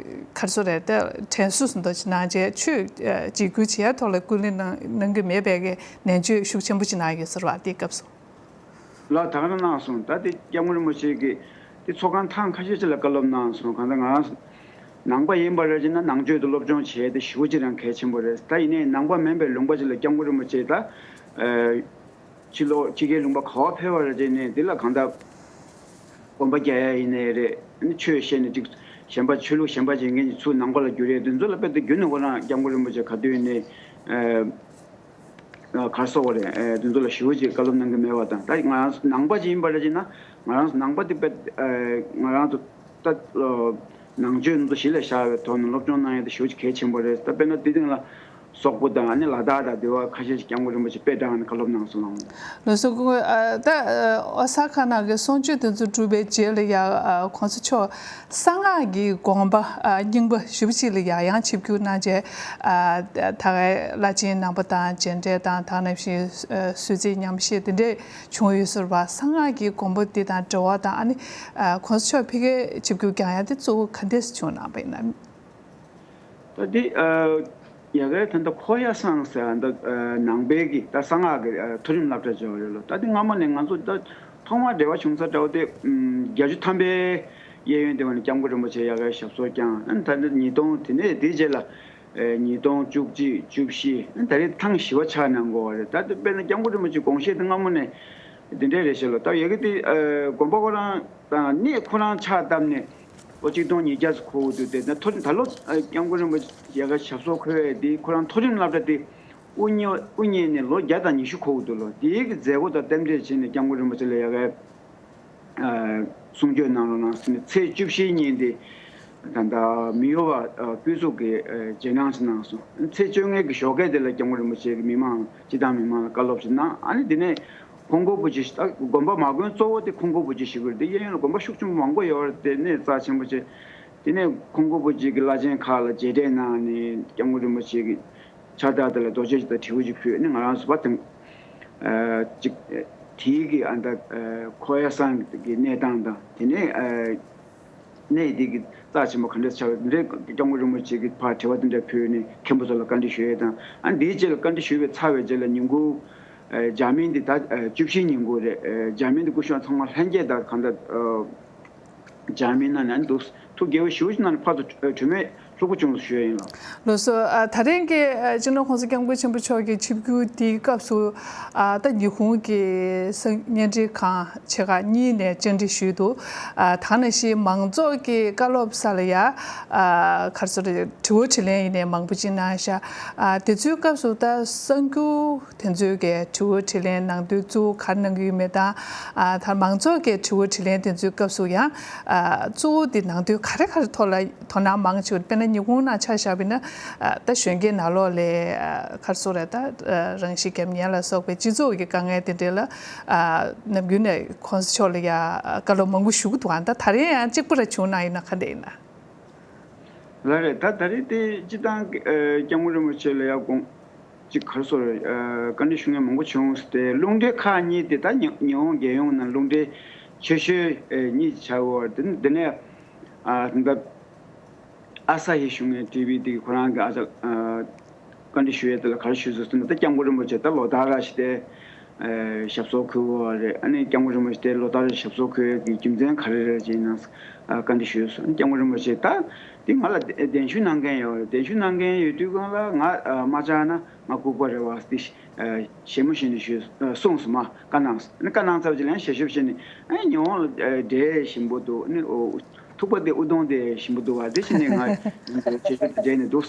ག་རེ་ཟེར་དགོས་རེད། ད་དྲན་གསོ་ཟེར་འདྲ་ཅིག་གནང་བྱས་ཆོས་ཨ་བརྗེ་བསྒྱུར་བྱེད་ཡ་ཐོག་ལ་སྐུ་ལས་གནང་གནང་གི་མེད་པའི་གི་ནན་བརྗོད་ཤུགས་ཆེན་པོ་ཅིག་གནང་ཡོད་ཟེར་བ་དེའི་སྐབས་སུ། ལགས། ད་ག་རང་གནང་སོང་། ད་དེ་སྐྱབས་མགོན་རིན་པོ་ཆེ་གི་དེ་ཚོགས་ཁང་ཐེངས་ཁ་ཤས་ཅིག་ལ་བཀའ་སློབ་གནང་སོང་། གང་ལྟར་ང་རང་ནང་པ་ཡིན་པ་རེད་ཅེ་ན་ནང་ཆོས་དེ་སློབ་སྦྱོང་བྱས་ཏེ་ཞེ་པོ་ཅིག་རང་གལ་ཆེན་པོ་རེད། ད་ཡིན་ནའི་ནང་པ་མིན་པའི་ལུང་པ་ཅིག་ལ་སྐྱབས་མགོན་རིན་པོ་ཆེ་ད་ཨ་ཕྱི་ལོགས་ཕྱི་རྒྱལ་ལུང་པ་ག་བ་ཕེབས་པ་རེད་ཅེ་ནས་དེ་ལ་གང་ལྟར། དགོན་པ་རྒྱག་ཡ་ཡིན་ནའི་རེད། ཨ་ནི་ཆོས་བཤད་ནས་ཅིག་གཞན་པ་ཆོས་ལུགས་གཞན་པ་བྱེད་མཁན་གྱི་ཚུར་ནང་པ་ལ་བསྒྱུར་ཡས་དེ་ཚོ་ལ་དཔེ་དེ་རྒྱུན་ནས་ཁོ་རང་སྐྱབས་མགོན་རིན་པོ་ཆེ་ག་དུས་ནས་ཨ་ག་རེ་ཟེར་དགོས་རེད། ཨ་དེ་ཚོ་ལ་ཞེ་པོ་ཅིག་བཀའ་སློབ་གནང་གི་མེད་པ་དང་། ད་ང་རང་ནང་པ་ཅིག་ཡིན་པ་རེད་ཅེ་ན་ང་རང་ནང་པ་དེ་དཔེ་ཨ་ང་རང་ཚོ་ད་ཨ་ནང་ཆོས་དེ་ཚོ་གཞི་ལ་བཞག་པའི་ཐོག་ནས་སློབ་སྦྱོང་གནང་ཡས་དེ་ཞེ་པོ་ཅིག་གལ་ཆེན་པོ་རེད། ད་དཔེར་ན་དེ་སྟེང་ལ། སོག་པོ་དང་ཨ་ནི་ལ་དྭགས་དང་དེ་བ་ཁ་ཤས་ཤིག་སྐྱབས་མགོན་རིན་པོ་ཆེ་དཔེ་དྲངས་ནས་བཀའ་སློབ་གནང་སོང་ལགས། ལགས་སོ། སྐུ་ངོ། ཨ་ད་ཨ་ཨོ་ས་ཁ་ནང་གི་གསུང་ཆོས་དེ་ཚོ་གྲུབ་པའི་རྗེས་ལ་ཡ་ཨ་གོང་ས་མཆོག་གསང་སྔགས་ཀྱི་དགོངས་པ་ཨ་རྙིང་པ་ཞེ་པོ་ཅིག་ལ་ཡ་ཡང་ཆིབས་བསྒྱུར་གནང་རྗེས་ཨ་ད་གའི་བླ་ཆེན་རྣམ་པ་དང་མཇལ་འཕྲད་དང་དེ་ནང་བཞིན་ཨ་གསོལ་ཚིགས་མཉམ་བཞེས་དེ་འདྲས་བྱུང་ཡོད་ཟེར་བ། གསང་སྔགས་ཀྱི་དགོངས་པ་འདི་དང་འབྲེལ་བ་དང་ཨ་ནི་ཨ་གོང་ས་མཆོག་ཕ་གིར་ཆིབས་བསྒྱུར་བསྐྱངས་ཡ་དེ་གཙོ་བོ་ག་འདྲས་བྱུང་གནང་བ་ཡིན་ན། ད་འདི་ཨ་ཡ་གའི་ད་ལྟ་ཁོ་ཡ་སང་ཟེར་ཨ་ད་ཨ་ནང་པའི་གི་ད་གསང་སྔགས་ཀྱི་ཨ་མཐོ་རིམ་སློབ་གྲྭ་སྦྱོར་ཡོད་ལོ། ད་འདི་སྔ་མོ་ནས་ང་ཚོ་ད་ཐོག་མར་འབྲེལ་བ་བྱུང་ས་འདྲ་བོ་དེ་ཨམ་བརྒྱད་ཅུ་ཐམ་པའི་གཡས་གཡོན་དེ་བ་ནས་སྐྱབས་མགོན་རིན་པོ་ཆེ་ཡ་གའི་ཞབས་སོར་བསྐྱངས། ཨ་ནི་ད་ལྟ་ཉིས་སྟོང་དེ་ནས་དེའི་རྗེས་ལ་ཨ་ཉིས་སྟོང་བཅུ་གཅིག་བཅུ་བཞི་ཨ་ནི་ད་རེས་ཐེངས་བཞི་པ་ཆགས་གནང་དགོས་པ་རེད། ད་ལྟ་དཔེར་ན་སྐྱབས་མགོན་རིན་པོ་ཆེ་དགོངས་བཞེད་དེ་སྔ་མོ་ནས། དེ་འདྲས་རེད་ཤག་ལོ། ད་ཡ་གི་དེ་ཨ་དགོན་པ་ཁོ་རང་དང་གནས་ཁོ་རང་ཕྱག་བཏབ་ནས་ལོ་གཅིག་སྟོང་ཉིས་བརྒྱ་ཙམ་འཁོར་གྱི་འདུག་དེ་ད་མཐོ་རིམ་ད་ལོ་ཨ་སྐྱབས་མགོན་རིན་པོ་ཆེ་ཡ་ག་ཞབས་སོར་འཁོད་ཡས་དེ་ཁོ་རང་མཐོ་རིམ་སློབ་གྲྭ་དེ་དབུ་བརྙེས་དབུ་བརྙེས་ནས་ལོ་བརྒྱ་དང་ཉི་ཤུ་འཁོར་གྱི་འདུག་ལོ། དེའི་གི་མཛད་སྒོ་དང་རྟེན་འབྲེལ་བྱས་ནས་སྐྱབས་མགོན་རིན་པོ་ཆེ་ལ་ཡ་ག་ཨ་གསུང་ཆོས་གནང་རོགས་གནང་ཟེར་ནས་ཚེས་བཅུ་བཞིའི་ཉིན་དེ་ད་ལྟ་མི་གཡོ་བ་ཨ་སྐུ་གཟུགས་ཀྱི་ཨ་རྗེས་གནང་ཞིག་གནང་སོང་། ཚེས་བཅོ་ལྔའི་གི་ཞོགས་ཀས་དེ་ལ་སྐྱབས་མགོན་རིན་པོ་ཆེ་གི་མི་མང་སྤྱི་བཏང་མི་མང་ལ་བཀའ་སློབ་ཞིག་གནང་། ཨ་ནི་དེ་ནས་ཁོང་ཀོ་པོ་ཇི་ད་དགོན་པ་མ་དགོན་གཙོ་བོ་དེ་ཁོང་ཀོ་པོ་ཇི་ཞིག་རེད། དེ་གཡས་གཡོན་ལ་དགོན་པ་ཤུགས་ཆེན་པོ་མང་པོ་ཡོད་རེད། དེ་གནས་རྩ་ཆེན་པོ་ཆེ། དེ་ནས་ཁོང་ཀོ་པོ་ཇི་གི་བླ་ཆེན་ཁག་ལ་རྗེས་དྲན་གནང་ནས་སྐྱབས་མགོན་རིན་པོ་ཆེ་གི་ཕྱག་རྟགས་དེ་ལ་རྡོ་རྗེ་ཞིག་དང་དྲིལ་བུ་ཞིག་ཕུལ་ནས་ང་རང་ཚོ་བ་དང་ཨ་ཅིག་དེའི་གི་ཨ་ད་ཨ་ཁོ་ཡ་སང་གི་གནས་སྟངས་དང་དེ་ནས་ཨ་གནས་འདི་གི་རྩ་ཆེན་པོ་ག་འདྲ་ཆགས་པ་འདྲ་སྐྱབས་མགོན་རིན་པོ་ཆེ་གི་ཕར་དྲི་བ་དེ་འདྲ་ཕུལ་ནས་མཁན་པོ་ཚོ་ལ་བཀའ་འདྲི་ཞུ་ཡས་དང་། ཨ་འདིའི་རྗེས་ལ་བཀའ་འདྲི་ཞུས་པའི་ཚར་བའི་རྗེས་ལ་ཉིན་གུང་ཨ་ཇར་མན་འདི་ད་ཨ་བཅུ་བཞིའི་ཉིན་གུང་རེད། ཨ་ཇར་མན་འདི་སྐུ་ཞབས་ཚང་མ་ལྷན་རྒྱས་དང་གང་ལྟར་ཨ་ཇར་མན་ནང་ནས་འདུག་ཐུགས་དགྱེས་པ་ཞེ་པོ་ཅིག་གནང་ནས་ཕར་ཚུར་གྲོས་མོལ་ལྷུག་པོ་བྱུང་ཞུ་ཡ་ཡིན་ལགས། ལགས་སོ། ཨ་ད་རིང་གི་ཨ་སྤྱི་ནོར་༸གོང་ས་༸སྐྱབས་མགོན་ཆེན་པོ་མཆོག་གི་ཆིབས་བསྒྱུར་དེའི་སྐབས་སུ་ཨ་ད་ཉི་ཧོང་གི་གསར་བརྙན་འཕྲིན་ཁང་ཆེ་ཁག་གཉིས་ནས་བཅར་འདྲི་ཞུས་འདུག་ཨ་ད་ནང་བཞིན་མང་ཚོགས་ཀྱི་བཀའ་སློབ་ས་ལ་ཡ་ཨ་ག་རེ་ཟེར་དགོས་རེད། དྲི་བ་དྲིས་ལན་ཡིན་ནའི་མང་པོ་ཅིག་གནང་ཤག་ཨ་དེ་ཚོའི་སྐབས་སུ་ད་གསར་འགྱུར་དེ་ཚོའི་གི་དྲི་བ་དྲིས་ལན་གནང་དུས་གཙོ་བོ་ག་རེ་གནང་གི་ཡོད་མེད་དང་། ཨ་ད་མང་ཚོགས་ཀྱི་དྲི་བ་དྲིས་ལན་དེ་ཚོའི་སྐབས་སུ་ཡང་ཨ་གཙོ་བོ་དེ་ནང་དོན་ག་རེ་ག་རེ་ཐོག་ལ་དོ་སྣང་མང་ཆེ་བ། དཔེར་ན་ཉི་ཧོང་ནང་ཆ་བཞག་པ་ཡིན་ན་ཨ་ད་གཞོན་སྐྱེས་ནང་ལོགས་ལ་ཨ་ག་རེ་ཟེར་དགོས་རེད། ད་ཨ་རང་ཤི་རྒྱབ་གཉེར་ལ་སོགས་པའི་སྤྱི་ཚོགས་ཀྱི་དཀའ་ངལ་དེ་འདྲ་ལ་ཨ་ནམ་རྒྱུན་ནས་༸གོང་ས་མཆོག་ལ་ཡ་བཀའ་སློབ་མང་པོ་ཞུ་གི་འདུག་ཨ་ད་ད་རེས་ཡང་གཅིག་པ་ར་བྱུང་ན་ཡིན་ན་ག་འདྲ་ཡིན་ན། ལགས་རེད། ད་ད་རེས་དེ་སྤྱི་བཏང་གི་ཨ་སྐྱབས་མགོན་རིན་པོ་ཆེ་ལ་ཡ་དགོངས་ཅིག་ག་རེ་ཟེར་དགོས་རེད། ཨ་བཀའ་འདྲི་ཞུ་མཁན་མང་པོ་བྱུང་སྟེ། རླུང་འཕྲིན་ཁག་གཉིས་དེ་ད་ཉི་ཉི་ཧོང་རྒྱལ་ཡོངས་ནང་རླུང་འཕྲིན་ ཆེ་ཤོས་གཉིས་ཆགས་ཡོད་རེད། དེ་ནས་ཨ་ད་ཨ་ས་ཧི་གཞུང་གི་ཊི་ཝི་དེ་གིས་ཁོ་རང་གི་ཨ་ཅག་བཀའ་འདྲི་ཞུ་ཡས་དེ་ལ་ག་རེ་ཞུས་སོང་ཟེར་ན། ད་སྐྱབས་མགོན་རིན་པོ་ཆེ་ད་ལོ་ལྟར་ར་ཞིག་དེ་ཞབས་སོར་འཁོད་ཡོད་རེད། ཨ་ནི་སྐྱབས་མགོན་རིན་པོ་ཆེ་དེ་ལོ་ལྟར་ར་ཞབས་སོར་འཁོད་ཡས་ཀྱི་རྒྱུ་མཚན་ག་རེ་རེད་ཅེས་ནང་བཀའ་འདྲི་ཞུས་སོང་། ཨ་ནི་སྐྱབས་མགོན་རིན་པོ་ཆེ་ད་དེ་ང་ལ་གདན་ཞུ་གནང་མཁན་ཡོད་རེད། གདན་ཞུ་གནང་མཁན་ཡོད་དུས་སྒང་ལ་ང་མ་བཅར་ན་ང་ལྐུགས་པ་རེད་བ་དེ། ཞལ་མོ་བཞེས་ནས་ཞུས་གསུངས་སོང་། མ་བཀའ་གནང་སོང་། ཨ་ནི་བཀའ་གནང་ཚར་བ་ཅིག་ལན་ཞལ་ཞབས་བཞེས་ནས། ཨ་ནི་ཉི་ཧོང་ལ་འདྲེ་ཞིམ་པོ་འདུག་ཨ་ནི་ཨོ་ཐུག་པ་དེ་ཨུ་དུང་དེ་ཞིམ་པོ་འདུག་བ། དེ་བཞིན་ནས་ང་ཞལ་ཞབས་དེ་འདྲས་ནས་འདུག་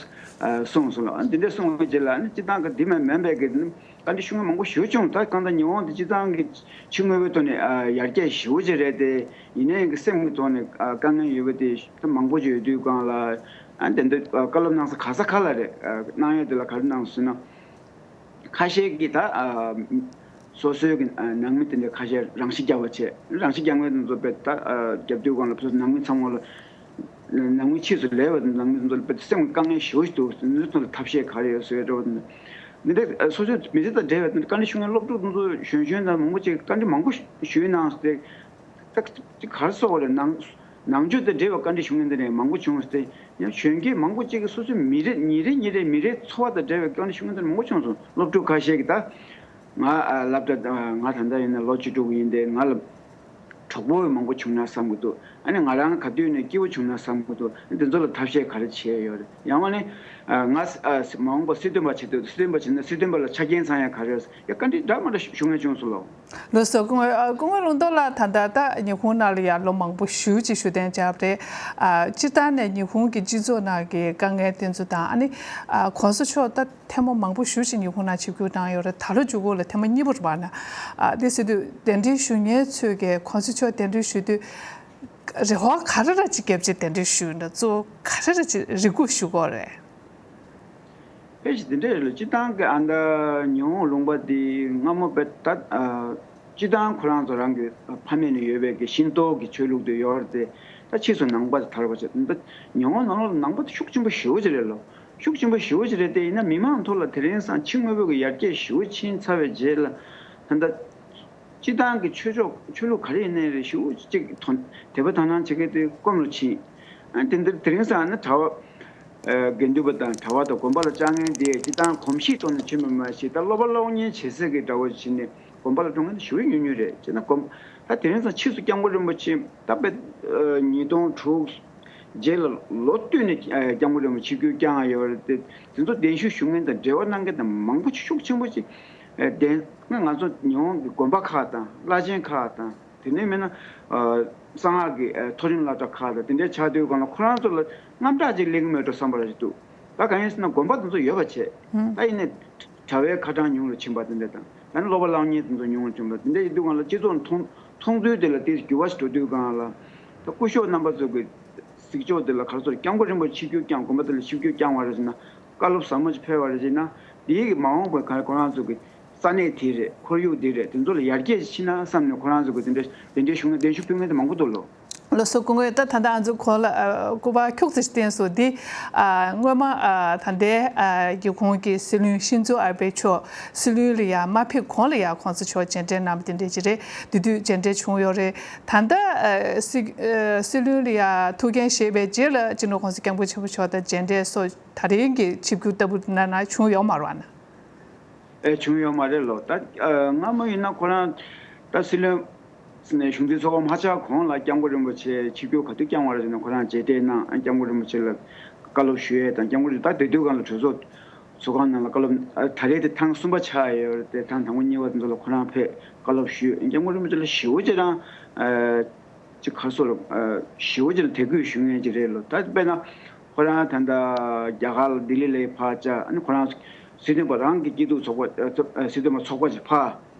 གསུངས་སོང་ལ། ཨ་ནི་དེ་འདྲས་གསུངས་པའི་རྗེས་ལ་ཨ་ནི་སྤྱིར་བཏང་གི་འདི་མ་མིན་པའི་གི་བཀའ་འདྲི་ཞུ་མཁན་མང་པོ་ཞེ་པོ་བྱུང་། ད་གང་ལྟར་ཉི་ཧོང་དེ་སྤྱིར་བཏང་གི་ཕྱི་དངོས་པོའི་ཐོག་ནས་ཡར་རྒྱས་ཞེ་པོ་ཅིག་རེད་དེ། ཡིན་ནའི་གི་སེམས་ཀྱི་ཐོག་ནས་དཀའ་ངལ་ཡོད་པ་དེ་མང་པོ་ཅིག་ཡོད་དུས་སྒང་ལ། ཨ་ནི་དེ་འདྲ་བཀའ་སློབ་གནང་ས་ག་ས་ག་ལ་རེད། གནང་ཡས་དེ་ལ་ག་རེ་གནང་སོང་ཟེར་ན། ཁ་ཤས་ཀྱིས་ད་ཨ་སོ་སོའི་གི་ཨ་ནང་མི་དེ་འདྲ་ཁ་ཤས་རང་ཤི་རྒྱག་པ་བྱས། རང་ཤི་རྒྱག་མཁན་དེ་ཚོ་དཔེ་ད་ཨ་རྒྱབ་དུས་སྒང་ལ་ཕར་ཚུར་ནང་མི་ཚང་མ་ལ། ནང་མི་ཕྱིས་སུ་ལས་པ་དང་ནང་མི་དེ་ཚོ་ལ་དཔེ་སེམས་དཀའ་ངལ་ཞེ་པོ་ཞིག་འདུག་འདི་ཚོ་ལ་ཐབས་ཤེས་ག་རེ་ཡོད་ཟེར་བའི་འདྲ་བོ་དེ་འདྲ། འདི་འདྲ་སོ་སོའི་མི་ཚེ་དང་འབྲེལ་བའི་བཀའ་འདྲི་ཞུ་མཁན་སློབ་ཕྲུག་དེ་ཚོ་གཞོན་གཞོན་དང་མང་པོ་ཅིག་བཀའ་འདྲི་མང་པོ་ཞུས་གནང་སྟེ། ད་ཅིག་ག་རེ་ཟེར་དགོས་རེད། ནང་ནང་ཆོས་དང་འབྲེལ་བའི་བཀའ་འདྲི་ཞུ་མཁན་དེ་འདྲ་མང་པོ་བྱུང་སྟེ། ཡང་གཞོན་སྐྱེས་མང་པོ་ཅིག་གིས་སོ་སོའི་མི་རེ་ཉིན་རེ་ཉིན་རེ་མི་རེའི་འཚོ་བ་དང་འབྲེལ་བའི་བཀའ་འདྲི་ཞུ་མཁན་དེ་འདྲ་མང་པོ་བྱུང་སོང་། སློབ་ཕྲུག་ཁ་ཤས་ཀྱིས་ད་ང་ཨ་སློབ་གྲྭ་ང་ད་ལྟ་ཡིན་ན་ལོ་བཅུ་དྲུག་ཡིན་ཏེ། ང་ལ་གྲོགས་པོ་མང་པོ་བྱུང་ན་བསམ་གྱི་འདུག་ཨ་ནི་ང་རང་ག་དུས་ནས་སྐྱིད་པོ་བྱུང་ན་བསམ་གྱི་འདུག་འདི་ཚོ་ལ་ཐབས་ཤེས་ག་རེ་བྱས་ཡོད་རེད། ཡང་མ་ནི་ང་མ་འོངས་པ་སྲིད་དོན་པ་བྱེད་འདོད་འདུག་སྲིད་དོན་པ་བྱེད་ན་སྲིད་དོན་པ་ལ་ཆ་རྐྱེན་ཚང་ཡ་ག་རེ་ཡོད། ཡ་བཀའ་འདྲི་འདྲ་མི་འདྲ་ཞུ་མཁན་བྱུང་སོང་ལོ། ལགས་སོ། སྐུ་ངོ་། ཨ། སྐུ་ངོ་ལུང་རྟོགས་ལགས། ད་ལྟ་ད་ཉི་ཧོང་ནང་ལ་ཡང་ལོ་མང་པོ་ཞེ་ཅིག་བཞུགས་གདན་འཇགས་པ་རེད། ཨ། སྤྱིར་བཏང་ནས་ཉི་ཧོང་གི་སྤྱི་ཚོགས་ནང་གི་དཀའ་ངལ་དེ་ཚོ་དང་། ཨ་ནི། ཨ། གོང་ས་མཆོག་ད་ཐེངས་མ་མང་པོ་ཞེ་ཅིག་ཉི་ཧོང་ནང་ཆིབས་བསྒྱུར་བཏང་ཡོད་རེད། ད་ལོ་མཇུག་གུ་ལ་ཐེངས་མ་གཉིས་པ་རེད་པ་ན། ཨ། དེ་ཟེར་དུས་གདན་འདྲེན་ཞུ་མཁན་ཚོས་ཀྱི་གོང་ས་མཆོག་གདན་འདྲེན་ཞུ་དུས་རེ་བ་ག་རེ་ར་ཅིག་བརྒྱབ་བྱས་གདན་འདྲེན་ཞུས་ན། གཙོ་བོ་ག་རེ་ར་ཅིག་རེ་སྒུག་ཞུ་དགོས་རེད། ཕལ་ཆེར་དེ་འདྲ་རེད་ལ། སྤྱིར་བཏང་གི་ཨ་མདའ་ཉི་ཧོང་ལུང་པ་འདི་སྔ་མོ་དཔེ་ད་ཨ་སྤྱིར་བཏང་ཁོ་རང་ཚོ་རང་གི་ཕ་མེས་ནས་ཡོད་པའི་གི་ཤིན་ཏོ་གི་ཆོས་ལུགས་དེ་ཡོད་རེད་དེ། ད་ཕྱིས་སུ་ནང་པ་དེ་དར་བ་བྱས། ད་ཉི་ཧོང་ནང་ལོགས་ལ་ནང་པ་དེ་ཤུགས་ཆེན་པོ་ཞེ་པོ་ཅིག་རེད་ལོ། ཤུགས་ཆེན་པོ་ཞེ་པོ་ཅིག་རེད་དེ། ཡིན་ན་མི་མང་ཐོག་ལ་དེ་རིང་སང་ཕྱི་དངོས་པོ་གི་ཡར་རྒྱས་ཞེ་པོ་ཕྱིན་ཚར་བའི་རྗེས་ལ་ད་ལྟ། སྤྱིར་བཏང་གི་ཆོས་ཕྱོགས་ཆོས་ལུགས་ག་རེ་ཡིན་ནའི་རེད། ཞེ་པོ་ཅིག་དོ་དད་པ་དོ་སྣང་བྱེད་མཁན་དེ་དཀོན་ལ་ཕྱིན། ཨ། དེ་འདིར་དེ་རིང་སང་ནི་གྲྭ་པ། ཨ། དགེ་འདུན་པ་དང་གྲྭ་པ་དང་དགོན་པ་ལ་བཅར་མཁན་དེ་སྤྱིར་བཏང་གོམས་གཤིས་ཐོག་ནས་བྱུང་བ་མ་ཞིག་ད་སློབ་པ་སློབ་གཉེར་བྱེད་སའི་གི་གྲྭ་པ་ཞིག་ནས་དགོན་པ་ལ་འགྲོ་མཁན་དེ་ཞེ་པོ་ཉུང་ཉུང་རེད། བྱས་ན་དགོན་ད་དེ་རིང་སང་ཕྱིས་སུ་སྐྱབས་མགོན་རིན་པོ་ཆེ་ད་དཔེ་ཉིས་སྟོང་དྲུག་རྗེས་ལ་ལོ་བསྟུད་ནས་སྐྱབས་མགོན་རིན་པོ་ཆེ་ཆིབས་བསྒྱུར་བསྐྱངས་ཡོད་རེད་དེ། དེ་ཚོ་གདན་ཞུ་ཞུ་མཁན་དང་འབྲེལ་བ་གནང་མཁན་དང་མང་པོ་ཤུགས་ཆེན་པོ་ཅིག་གདན་ང་ཚོ་ཉི་ཧོང་གི་དགོན་པ་ཁག་དང་བླ་ཆེན་ཁག་དང་། དེ་ནས་མིན་ན་གསང་སྔགས་ཀྱི་མཐོ་རིམ་སློབ་གྲྭ་ཁག་དང་དེ་འདྲའི་ཆགས་དུས་སྒང་ལ་ཁོ་རང་ཚོ་ལ་དངངས་སྐྲག་ཅིག་སླེབས་ཀྱི་མེད་འགྲོ་བསམ་པ་ར་ཞིག་འདུག་ད་གང་ཡིན་ཟེར་ན་དགོན་པ་དེ་ཚོ་ཡོད་པ་བྱས། ད་ཡིན་ནའི་གྲྭ་པའི་ཁ་གྲངས་ཉུང་རུ་ཕྱིན་པ་དེ་འདྲ་དང་། ད་ནི་སློབ་པ་སློབ་གཉེར་དེ་ཚོ་ཉུང་རུ་ཕྱིན་པ་དེ་འདྲ་ཡིན་དུས་སྒང་ལ་སྤྱི་ཚོགས་མཐོང་མཐོང་ཚུལ་དེ་ལ་དེ་འགྱུར་བ་ཞིག་འགྲོ་དུས་སྒང་ལ། ད་སྐུ་ཞབས་རྣམ་པ་ཚོ་གི་གཟིགས་ཕྱོགས་དེ་ལ་ག་རེ་ཟེར། སྐྱབས་མགོན་རིན་པོ་ཆེ་ཆིབས་བསྒྱུར་བསྐྱངས། དགོན་པ་དེ་ལ་ཆིབས་བསྒྱུར་བསྐྱངས་པ་རེད་ཟེར་ན། བཀའ་སློབ་ཟབ་མོ་ཞིག་ཕེབས་པ་རེད་ཟེར་ན། དེའི་གི་མ་འོངས་པའི་ག་རེ་ཁོ་རང་ཚོ་གི་ས་གནས་དེ་རེད། ཁོར་ཡུག་དེ་རེད། དེ་ཚོ་ལ་ཡར་རྒྱས་ཕྱིན་ན་བསམ་ནས་ཁོ་རང་ཚོ་གི་དེ་འདྲ་གདན་འདྲེན་ཞུ་མཁན་གདན་ཞུ་ཕུལ་མཁན་དེ་མང་པོ་འདུག་ལོ། ལགས་སོ། སྐུ་ངོ། ད་ད་ལྟ་ང་ཚོ་གོང་ལ་ཨ་སྐུ་པར་ཁྱུག་ཙམ་ཞིག་བསྟན་སོང་། འདི་ཨ་སྔོན་མ་ཨ་ད་ལྟའི་ཨ་ཉི་ཧོང་གི་སྲིད་བློན་ཤིན་ཛོ་ཨ་བྷེ་མཆོག་སྲིད་བློན་ལ་ཡར་མ་ཕེབས་གོང་ལ་ཡར་གོང་ས་མཆོག་མཇལ་འཕྲད་གནང་བ་དེ་འདྲ་ཅིག་རེད། དེ་དུས་མཇལ་འཕྲད་བྱུང་ཡོད་རེད། ད་ལྟ་ཨ་སྲིད་ཨ་སྲིད་བློན་ལ་ཡར་ཐུགས་འགན་བཞེས་པའི་རྗེས་ལ་སྤྱི་ནོར་གོང་ས་སྐྱབས་མགོན་ཆེན་པོ་མཆོག་དང་མཇལ་འཕྲད་སོགས་ད་རིང་གི་ཆིབས་བསྒྱུར་ལྟ་བུ་ནང་ན་བྱུང་ཡོད་མ་རེད་པ་ན། ཨེ་བྱུང་ཡོད་མ་རེད་ལོ། ད་ཨ་སྔ་མོ་ཡིན་ན་ཁོ་རང་ད་སྲིད་བློན་ནས་གཞུང་འཛིན་ཚོགས་པ་མ་ཆགས་གོང་ལ་སྐྱབས་མགོན་རིན་པོ་ཆེ་ཆིབས་བསྒྱུར་ག་དུས་བསྐྱངས་པ་རེད་ཟེར་ན། ཁོ་རང་མཇལ་འཕྲད་གནང་། ཨ་སྐྱབས་མགོན་རིན་པོ་ཆེ་ལ་བཀའ་སློབ་ཞུ་ཡས་དང་། སྐྱབས་མགོན་རིན་པོ་ཆེ་ད་དེ་དུས་སྒང་ལ་གྲོས་ཚོགས་ཚོགས་ཁང་ནང་ལ་བཀའ་སློབ་ཨ་ད་རེས་དེ་ཐེངས་གསུམ་པ་ཆགས་ཡོད་རེད་དེ། ཐེངས་དང་པོ་གཉིས་པ་དེ་ཚོ་ལ་ཁོ་རང་ཕེབས་བཀའ་སློབ་ཞུས། སྐྱབས་མགོན་རིན་པོ་ཆེ་ལ་ཞེ་པོ་ཅིག་རང་ཨ་ཅིག་ག་རེ་ཟེར་ལ། ཨ་ཞེ་པོ་ཅིག་ལ་དད་གུས་ཞུ་མཁན་ཅིག་རེད་ལོ། ད་དཔེར་ན་ཁོ་རང་ད་ལྟ་རྒྱ་གར་ལ་ལྡི་ལི་ལ་ཕར་བཅར། ཨ་ནི་ཁོ་རང་སྲིད་དོན་པ་རང་གི་སྐྱིད་སྡུག་ཚོགས་པ་ཨ་སྲིད་དོན་པ་ཚོགས་པ་ཅིག་ཕར་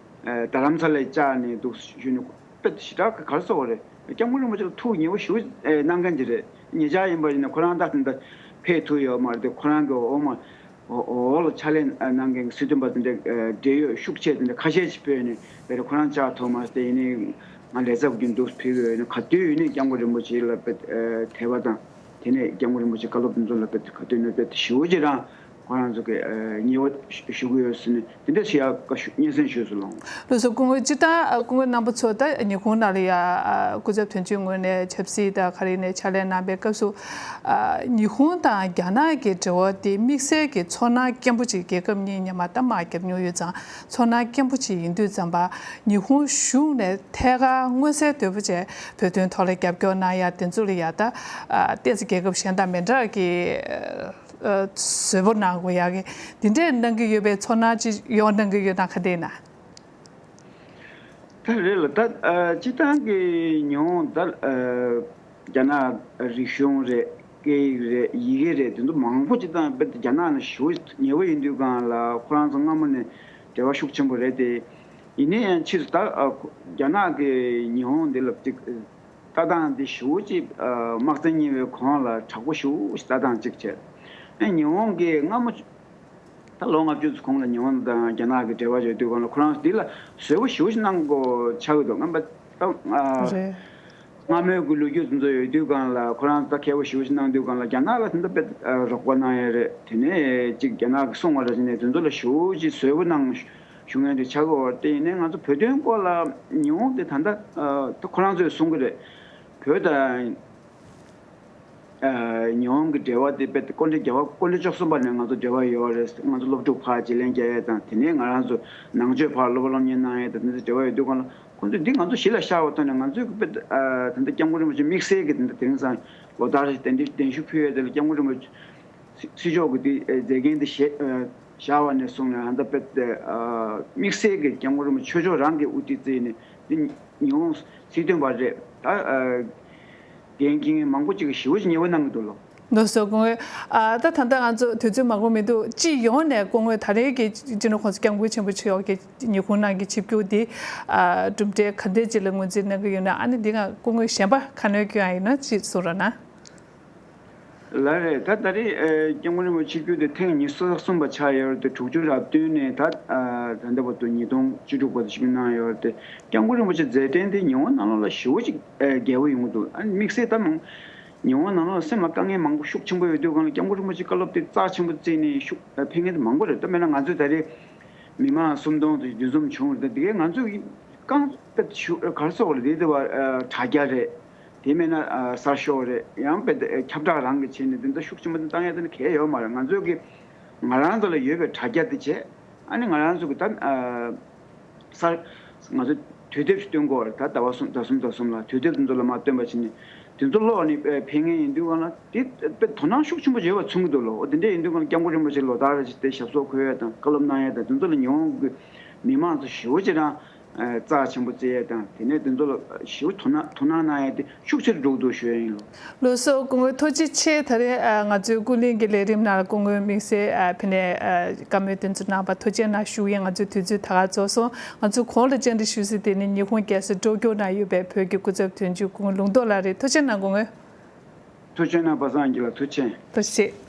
ཨ་རྡ་རམ་ས་ལར་བཅར་ནས་འདུག་ཞུས་ནས། དཔེ་ཞེ་དྲག་གི་ག་རེ་ཟེར་དགོས་རེད། སྐྱབས་མགོན་རིན་པོ་ཆེ་ལ་ཐུགས་མཉེས་པོ་ཞེ་པོ་ཨེ་གནང་མཁན་ཅིག་རེད། ཉེ་ཆར་ཡིན་པ་ཡིན་ན་ཁོ་རང་ད་ད་ཕེབས་ཐུབ་ཡོད་མ་རེད་དེ། ཁོ་རང་གི་འོག་མ་འོག་ལ་ཕྱག་ལས་གནང་མཁན་གྱི་སྲིད་དོན་པ་དེ་འདྲ་ཨེ་འབྲེལ་ཡོད་ཤུགས་ཆེ་དེ་འདྲ་ཁ་ཤས་ཤིག་ཕེབས་ནས་དེ་རེད། ཁོ་རང་བཅར་ཐུབ་མ་སོང་སྟེ། ཡིན་ནའི་ང་ལས་ཚབ་རྒྱུན་དུ་ཕེབས་ཡོད་ནས། ག་དུས་ཡིན་ནའི་སྐྱབས་མགོན་རིན་པོ་ཆེ་ལ་དཔེ་ཨེ་དད་པ་དང་། དེ་ནས་སྐྱབས་མགོན་རིན་པོ་ཆེ་བཀའ་སློབ་དེ་ཚོ་ལ་དཔེ་ག་དུས་ཡིན་ནའི་དཔེ་ཞེ་པོ་ཅིག་རང་ ཁོ་རང་ཚོ་གི་ཉེ་བ་ཞུ་གི་ཡོད་ཟེར་ནས་དེ་འདྲ་ཞིག་ཡ་སྙན་སེང་ཞུས་སུ་ལོངས། ལགས་སོ། སྐུ་ངོ་སྤྱིར་བཏང་སྐུ་ངོ་རྣམ་པ་ཚོ་ད་ཉི་ཧོང་ནང་ལ་ཡ་སྐུ་ཚབ་དོན་གཅོད་ངོས་ནས་ཆབ་སྲིད་དང་ག་རེ་ནས་ཕྱག་ལས་གནང་པའི་སྐབས་སུ། ཉི་ཧོང་དང་རྒྱ་ནག་གི་འབྲེལ་བ་དེ་དམིགས་བསལ་གྱི་ཚོར་སྣང་སྐྱེན་པོ་ཅིག་རྒྱལ་ཁབ་གཉིས་མཉམ་པ་ད་མར་བརྒྱབ་མྱོང་ཡོད་ཙང་ཚོར་སྣང་སྐྱེན་པོ་ཅིག་ཡིན་དུས་ཙམ་པ་ཉི་ཧོང་གཞུང་ནས་ཐད་ཀར་མངོན་གསལ་དོད་པོ་བྱས་བོད་དོན་ཐོག་ལ་རྒྱབ་སྐྱོར་གནང་ཡ་དེ་ཚོ་ལ་ཡ་ད་ཏོག་ཙམ་རྒྱལ་ཁབ་གཞན་དང་མི་འདྲ་གི་བཟོད་པོ་གནང་དགོས་ཡག་གི་འདི་འདྲས་གནང་གི་ཡོད་པའི་ཚོར་སྣང་ཅིག་ཡོང་གནང་གི་ཡོད་ན་ག་འདྲས་ན། ད་རེད་ལ་ད་སྤྱི་བཏང་གི་ཉི་ཧོང་ད་རྒྱ་ནག་རིག་གཞུང་རེད། སྐད་ཡིག་རེད། ཡི་གེ་རེད། དེ་ཚོ་མང་པོ་སྤྱི་བཏང་དཔེ་རྒྱ་ནག་ནང་ཞེ་པོ་ཉེ་བོ་ཡིན་དུས་གང་ལ་ཁོ་རང་ཚོ་སྔ་མོ་ནས་འབྲེལ་བ་ཤུགས་ཆེན་པོ་རེད་དེ། ཡིན་ན་ཡང་ཕྱིས་སུ་ད་རྒྱ་ནག་གི་ཉི་ཧོང་འདི་ལ་གཅིག་ལྟ་སྟངས་འདི་ཞེ་པོ་ཅིག་དམག་ཆེན་གཉིས་པའི་གོང་ལ་དྲག་པོ་ཞེ་པོ་ཞིག་ལྟ་སྟངས་གཅིག་བྱས། ཨ་ཉི་ཧོང་གིས་སྔ་མོ་ད་ལོ་ལྔ་བཅུ་ཙམ་གོང་ལ་ཉི་ཧོང་དང་རྒྱ་ནག་གི་འབྲེལ་བ་ཡོད་དུས་གོང་ལ་ཁོ་རང་འདི་ལ་བཟོད་པོ་ཞེ་པོ་ཞིག་གནང་དགོས་ཆགས་ཀྱི་འདུག་རྣམ་པ་ད་རེད། སྔ་མོའི་གི་ལོ་རྒྱུས་དེ་ཚོ་ཡོད་དུས་གང་ལ་ཁོ་རང་ད་མཁས་པོ་ཞེ་པོ་ཞིག་གནང་དུས་གང་ལ་རྒྱ་ནག་ལ་དེ་འདྲ་དཔེ་རོགས་པ་གནང་ཡ་རེད། དེ་ནས་ཅིག་རྒྱ་ནག་གིས་གསུང་བ་རེད་ཟེར་ནས་དེ་ཚོ་ལ་ཞེ་པོ་ཅིག་བཟོད་པོ་གནང་ཞུ་མཁན་དེ་ཆགས་ཀྱི་ཡོད་རེད། དེ་ཡིན་ནའི་ང་ཚོ་བོད་དོན་སྐོར་ལ་ཉི་ཧོང་དེ་ད་ལྟ་ད་ཁོ་རང་ཚོས་གསུང་གི་རེད། བོད་དང་ཉི་ཧོང་གི་འབྲེལ་བ་དེ་དཔེ་སྐུ་ཕྲེང་བརྒྱད་པ་སྐུ་ཕྲེང་བཅུ་གསུམ་པ་ནས་ང་ཚོ་འབྲེལ་བ་ཡོད་རེད། ང་ཚོ་སློབ་ཕྲུག་ཕར་བརྗེ་ལེན་རྒྱག་ཡས་དང་དེ་ནས་ང་རང་ཚོ་ནང་ཆོས་ཕར་སློབ་པ་སློབ་གཉེར་གནང་ཡས་དང་དེ་ཚོ་འབྲེལ་བ་ཡོད་དུས་གང་ལ་ཁོང་ཚོས་འདི་ང་ཚོ་གཞི་ལ་བཞག་པ་ཐོག་ནས་ང་ཚོས་དཔེ་ད་ལྟ་སྐྱབས་མགོན་རིན་པོ་ཆེ་དམིགས་བསལ་གྱི་དེ་འདྲ་དེང་སང་ལོ་ལྟར་གདན་འདྲེན་གདན་ཞུ་ཕུལ་ཡས་དེ་ལ་སྐྱབས་མགོན་རིན་པོ་ཆེ་སྲིད་ཕྱོགས་ཀྱི་དེ་མཛད་འགན་དེ་བཞེས་བཞག་པ་ནས་བཟུང་ནས་ད་ལྟ་དཔེ་དམིགས་བསལ་གྱི་སྐྱབས་མགོན་རིན་པོ་ཆེ་ཆོས་ཕྱོགས་རང་གིས་དབུ་ཁྲིད་བརྩིས་ནས་འདི་ཉི་ཧོང་སྲིད་དོན་པ་རེད་ད། འགན་འཁྱེར་མཁན་མང་པོ་ཅིག་གིས་ཞེ་པོ་ཅིག་ཉེ་བོ་གནང་གི་འདུག་ལོ། ལགས་སོ་སྐུ་ངོ། ཨ་ད་ད་ལྟ་ང་ཚོ་དུས་ཚོད་མང་པོ་མི་འདུག་སྤྱི་ཡོངས་ནས་སྐུ་ངོས་ད་རེས་ཀྱི་སྤྱི་ནོར་༸གོང་ས་༸སྐྱབས་མགོན་ཆེན་པོ་མཆོག་གི་ཉི་ཧོང་ནང་གི་ཆིབས་བསྒྱུར་འདི་ཨ་གྲུབ་འབྲས་ག་འདྲས་ཅིག་ལ་ངོས་འཛིན་གནང་གི་ཡོད་ན། ཨ་ནི་འདི་ང་སྐུ་ངོས་གཞན་པ་ཁ་སྣོན་སྐྱོན་ཡ་ཡིན་ན་ཅིག་གསུང་རོགས་གནང་། ལགས་རེད། ད་ད་རེས་ཨ་༸སྐྱབས་མགོན་རིན་པོ་ཆེ་ཆིབས་བསྒྱུར་དེ་ཐེངས་ཉི་ཤུ་རྩ་གསུམ་པ་ཆགས་ཡོད་རེད་དེ། དྲུག་ཅུ་རེ་བདུན་ནས་ད་ཨ་ད་ལྟ་བར་དུ་ཉིས་སྟོང་བཅུ་དྲུག་བར་དུ་ཆིབས་བསྒྱུར་གནང་ཡོད་རེད་དེ།༸སྐྱབས་མགོན་རིན་པོ་ཆེ་མཛད་བྲེལ་དེ་ཉི་ཧོང་ནང་ལོགས་ལ་ཞེ་པོ་ཅིག་ཨ་རྒྱས་པོ་ཡོང་གི་འདུག་ཨ་དམིགས་བསལ་ད་མང་ཉི་ཧོང་ནང་ལོགས་ལ་སེམས་ལ་དཀའ་ངལ་མང་པོ་ཤུགས་ཆེན་པོ་ཡོད་དུས་གང་ལ་༸སྐྱབས་མགོན་རིན་པོ་ཆེ་བཀའ་སློབ་དེ་རྩ་ཆེན་པོ་བརྩིས་ནས་ཤུགས་ཨ་ཕེབས་མཁན་དེ་མང་པོ་རེད། ད་མེད་ན་ང་ཚོས་ད་རེས་མི་མང་སུམ་སྟོང་དུ་འདུ་འཛོམས་བྱུང་རེད། ད་དེ་གས་ང་ཚོས་རྐང་པ་ཞུ་ག་རེ་ཟེར་དགོས་རེད། དེ་དེ་བ་ཨ་དྲ་རྒྱ་རེད། དེ་མེད་ན་ཨ་གསར་ཤོག་རེད། ཡང་དཔེ་དེ་ཁྱབ་བསྒྲགས་རང་གིས་བྱས་ནས་དེ་འདྲ་ཤུགས་ཆེན་པོ་དེ་བཏང་ཡ་དེ་ནི་གལ་ཡོད་མ་རེད། ང་ཚོས་ཀྱི་ང་རང་ཚོ་ལ་ཡོད་པའི་དྲ་རྒྱ་དེ་བྱས། ཨ་ནི་ང་རང་ཚོ་གི་ད་ཨ་གསར་ང་ཚོ་དུས་དེབ་ཞིག་སྟོན་དགོས་རེད། ད་ཟླ་བ་གསུམ་ཟླ་གསུམ་ཟླ་གསུམ་ལ་དུས་དེབ་དེ་ཚོ་ལ་མར་སྟོན་པ་བྱས་ནས་དེ་ཚོ་ཀློག་ནས་ཨ་ཕེབས་མཁན་ཡིན་དུས་གང་ལ་དེ་དཔེ་དོ་སྣང་ཤུགས་ཆེན་པོ་ཡོད་པ་མཚོན་གྱི་འདུག་ལོ། འོ་དེ་འདྲ་ཡིན་དུས་གང་ལ་༸སྐྱབས་མགོན་རིན་པོ་ཆེ་ལོ་ལྟར་རེ་བཞིན་དེ་ཞབས་སོར་འཁོད་ཡ་དང་བཀའ་སློབ་གནང་ཡ་དང་དེ་ཚོ་ལ་ཉི་ཧོང་གི་མི་མང་ཚོ་ཞེ་པོ་ཅིག་རང་རྩ་ཆེན་པོ་བརྩི་ཡས་དང་དེ་ནས་དེ་ཚོ་ལ་ཞེ་པོ་དོ་སྣང་དོ་སྣང་གནང་ཡས་དེ་ཤུགས་ཆེར་འགྲོ་གི་འདུག་ཞུ་ཡས་ཡིན་ལོ། ལགས་སོ་སྐུ་ངོ་ཐུགས་རྗེ་ཆེ། ད་རེས་ཨ་ང་ཚོའི་ཀུན་གླེང་གི་ལས་རིམ་ནང་ལ་སྐུ་ངོས་དམིགས་བསལ་ཨ་ཕེབས་ནས་ཨ་བཀའ་མོལ་དེ་ཚོ་གནང་བ་ཐུགས་རྗེ་གནང་ཞུ་ཡས། ང་ཚོའི་དུས་ཚོད་ད་ག་རྫོགས་སོང་། ང་ཚོ་གོང་ལ་བཅར་འདྲི་ཞུ་ས་དེ་ནི་ཉི་ཧོང་རྒྱལ་ས་ཀྲོ་ཀྱོ་ནང་ཡོད་པའི་བོད་ཀྱི་སྐུ་ཚབ་དོན་གཅོད་སྐུ་ངོ་ལུང་རྟོགས་ལགས་རེད། ཐུགས་རྗེ་གནང་སྐུ་ངོ། ཐུགས་རྗེ་གནང་པ་སངས་རྒྱས་ལགས། ཐུགས་རྗེ་ཆེ། ཐུགས་རྗེ་ཆེ།